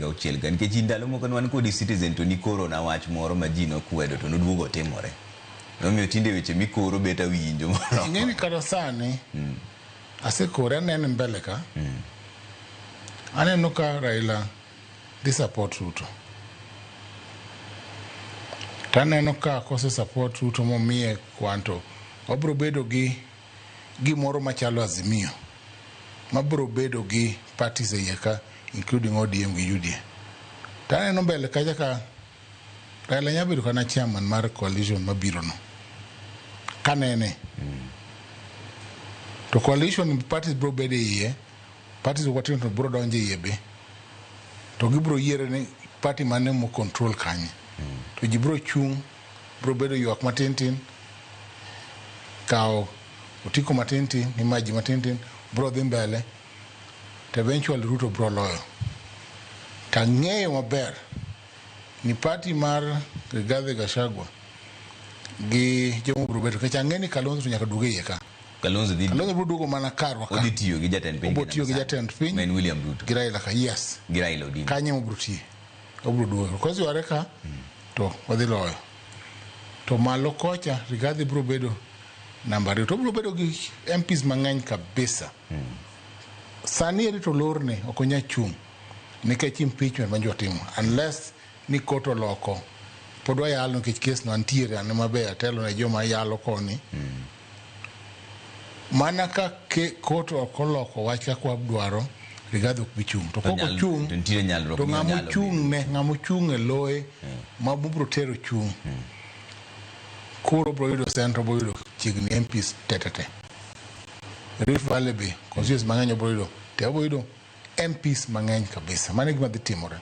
auchiel ka nikech ndalo moko ne wan kodi Citizen to nikoro na wach moro ma ji nokwedo to noduogo otimore. Nomiyo tinde weche mikoro bet awinjo moro. Ing'e ni kata sani asekore aneno mbele ka. Aneno ka Raila dhi support Ruto. To aneno ka kose support Ruto momiye kwan to wabiro bedo gi gimoro machalo Azimio mabiro bedo gi parties e iye ka including ODM gi UDA. To aneno mbele kacha ka Raila nyalo bedo kana chairman mar coalition mabiro no. Kanene. To coalition parties biro bedo e iye, parties matindo to biro donjo e iye be. To gibiro yiere ni party mane mo control kanye. To ji biro chung', biro bedo ywak matin tin, kawo otiko matin tin, ni ji matin tin, biro dhi mbele, to eventually Ruto biro loyo. To ang'eyo maber ni party mar Rigathi Gachagua gi joma biro bedo nikech ang'e ni Kalonzo to nyaka duog e iye ka. Kalonzo dhi Kalonzo biro duogo mana karwa ka. Odhi tiyo gi jatend piny. Obiro tiyo gi jatend piny. Ma en William Ruto. Gi Raila ka, yes. Gi Raila Odinga. Kanyo ema obiro tiye. Obiro duogo. Koyware ka to wadhi loyo. To malo kocha Rigathi biro bedo namba ariyo. To obiro bedo gi MPs mang'eny kabisa. Sani eri to lorne ok onyal chung' nikech impeachment ma jotimo unless ni court oloko pod wayalo nikech kes no antiere an ema be atelo ne joma yalo koni. Mana ka court ok oloko wach kaka wadwaro, Rigathi ok bi chung'. To kok ochung' to nitie nyalruok to ni ng'ama onyalo ochung' ne ng'ama ochung' e loye ma biro tero chung' koro biro yudo Central biro yudo chiegni MPs te te te. Rift Valley be constituencies mang'eny obiro yudo te obiro yudo MPs mang'eny kabisa. Mano e gima dhi timore.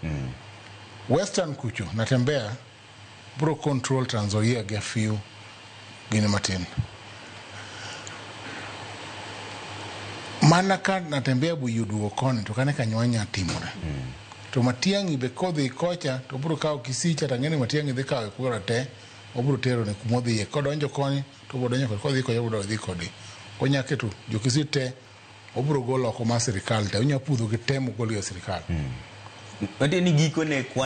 Western kucho Natembeya biro control Trans Nzoia gi a few gini matin. Mana ka Natembeya bo yie oduogo koni to kane ka nywa timore. To Matiang'i be kodhi kocha to obiro kawo Kisii cha to ang'e ni Matiang'i dhi kawo kura te obiro tero ne kuma odhiye. Kodonjo koni to obiro donjo kode, kodhi kocha obiro dhi kode. Onya keto jo Kisii te obiro golo oko mar sirikal te, onya pudho gi te mogolgi e sirikal. Matiende ni gikone kwan